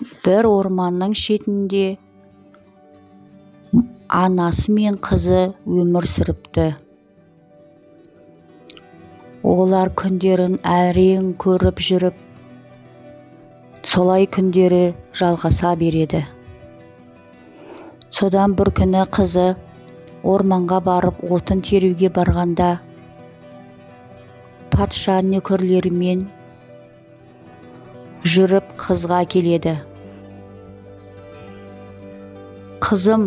Бір орманның шетінде анасы мен қызы өмір сүріпті. Олар күндерін әрең көріп жүріп, солай күндері жалғаса береді. Содан бір күні қызы орманға барып отын теруге барғанда, патша нөкерлерімен жүріп қызға келеді. Қызым,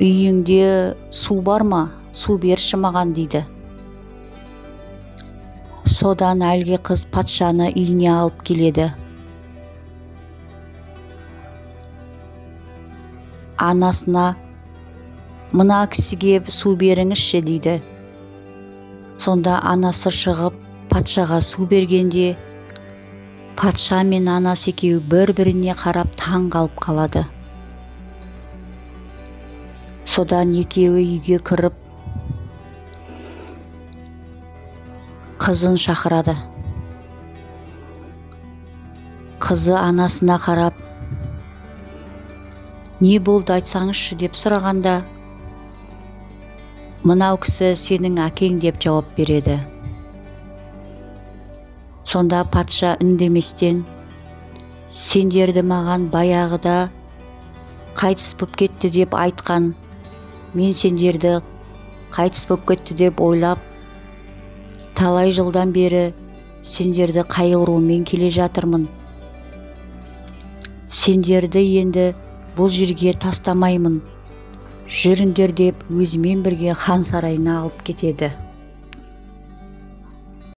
үйіңде су бар ма? Су берші маған, дейді. Содан әлгі қыз патшаны үйіне алып келеді. Анасына, мына кісіге су беріңізші, дейді. Сонда анасы шығып патшаға су бергенде, патша мен анасы екеуі бір-біріне қарап таң қалып қалады. Содан екеуі үйге кіріп, қызын шақырады. Қызы анасына қарап, не болды айтсаңызшы деп сұрағанда, мынау кісі сенің әкең деп жауап береді. Сонда патша үндеместен, сендерді маған баяғыда қайтыс боп кетті деп айтқан, мен сендерді қайтыс боп кетті деп ойлап, талай жылдан бері сендерді қайғырумен келе жатырмын. Сендерді енді бұл жерге тастамаймын. Жүріңдер деп өзімен бірге хан сарайына алып кетеді.